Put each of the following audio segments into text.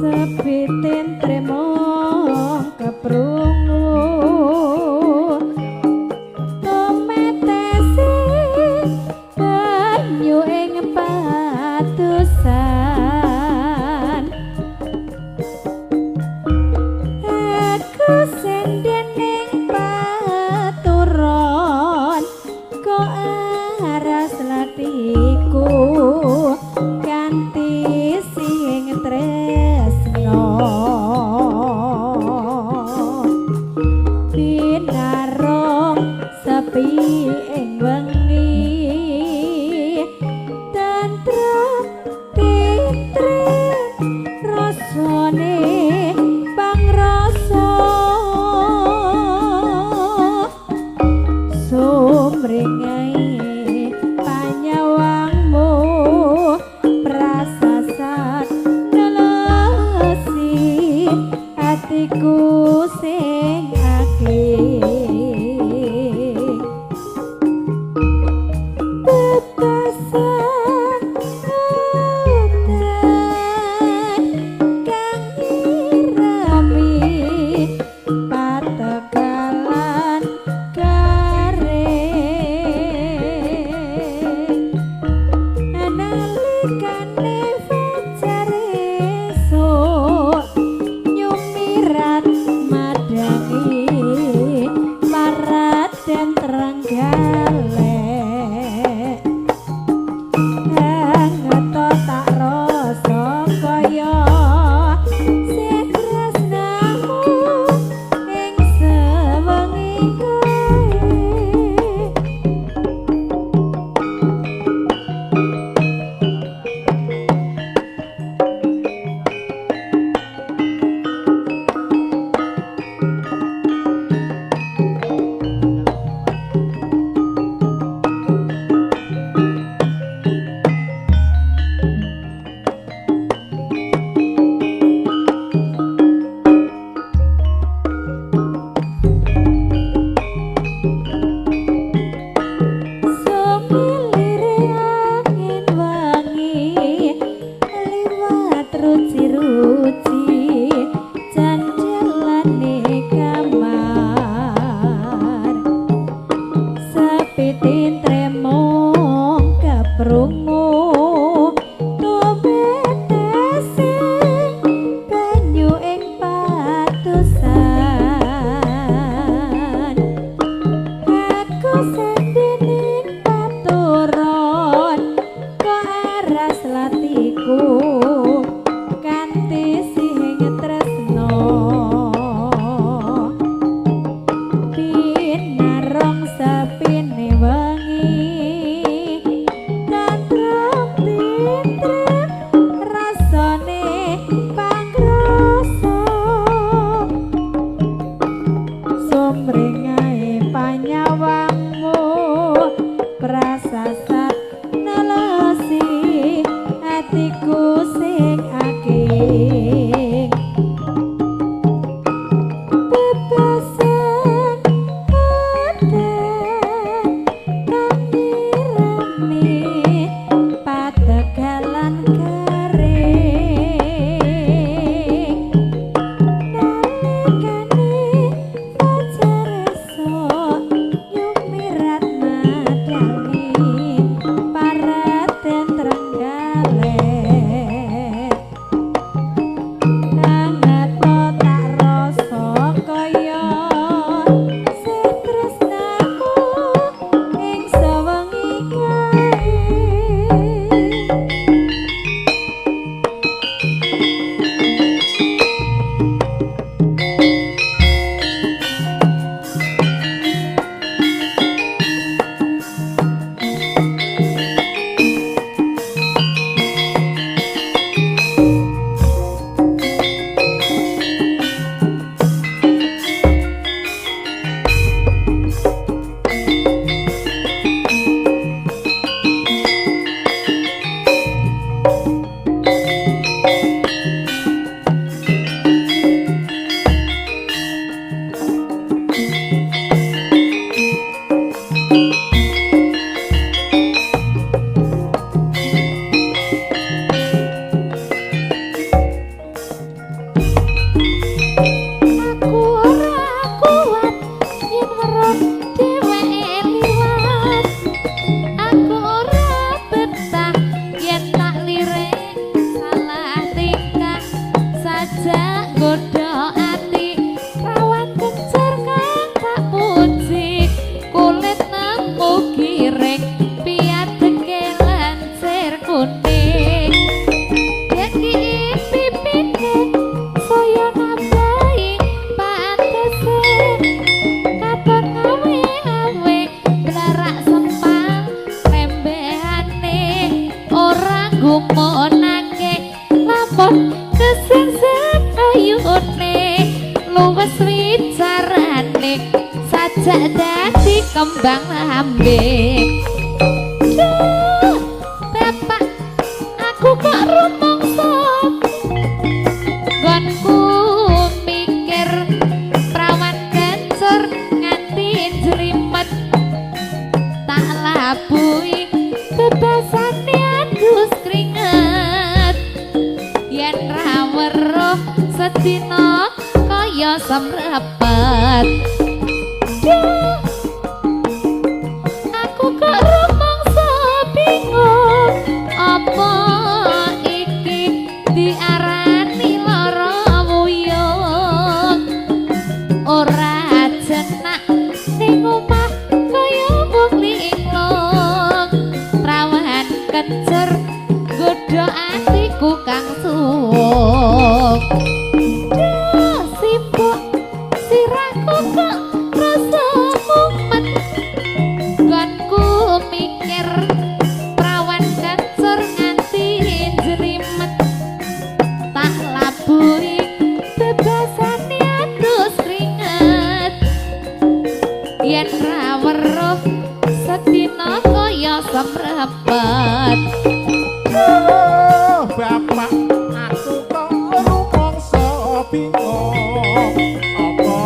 Sepi tentremo keprungu tumetese banyu ing patusan. Aku senden ning paturon kok aras latiku kanthi sing tresno pinarong sepi ing wengi tentrem tentrem rasane pangrasa sumringahe panyawangmu prasasat nelesi atiku sing akeh bebasan udan kang nyirami pategalan garing nalikane fajar esuk nyumirat madang. Sajak nggodha ati, prawan kencur kang tak puji, kulit nemu giring, piadeke lancir kuning. Deki pipine saya nambahi, pantese katon awe-awe, blarak sempang lembehane, ora gumunake lamun kesensep ayune, luwes wicarane sajak dadi kembang lambe. Duh, bapak, aku kok rumangsa nggonku mikir prawan kencur nganti njlimet, tak labuhi bebasane adus kringet, yen ra weruh sedina kaya semrepet. Duh, aku kok rumangsa bingung, apa iki diarani lara wuyung? Ora jenak ning omah kaya wong linglung, prawan kencur nggodha atiku kang suwung. Duh, simbok, sirahku kok rasa mumet, nggonku mikir prawan kencur nganti njlimet, tak labuhi bebasane adus kringet, yen ra weruh sedina kaya semrepet. Oh, bapak, aku kok rumangsa bingung, apa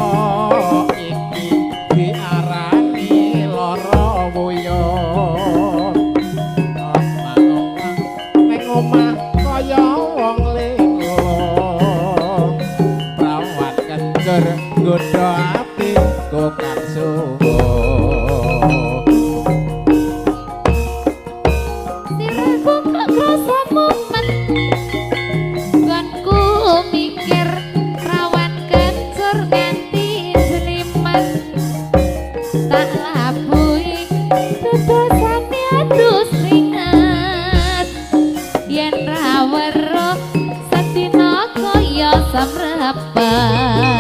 iki diarani lara wuyung? Ning omah kaya wong linglung, prawan kencur nggodha atiku kang suwung. Sirahku kok krasa mumet, nggonku mikir prawan kencur nganti njlimet, tak labuhi bebasane adus kringet, yen ra weruh sedina kaya semrepet.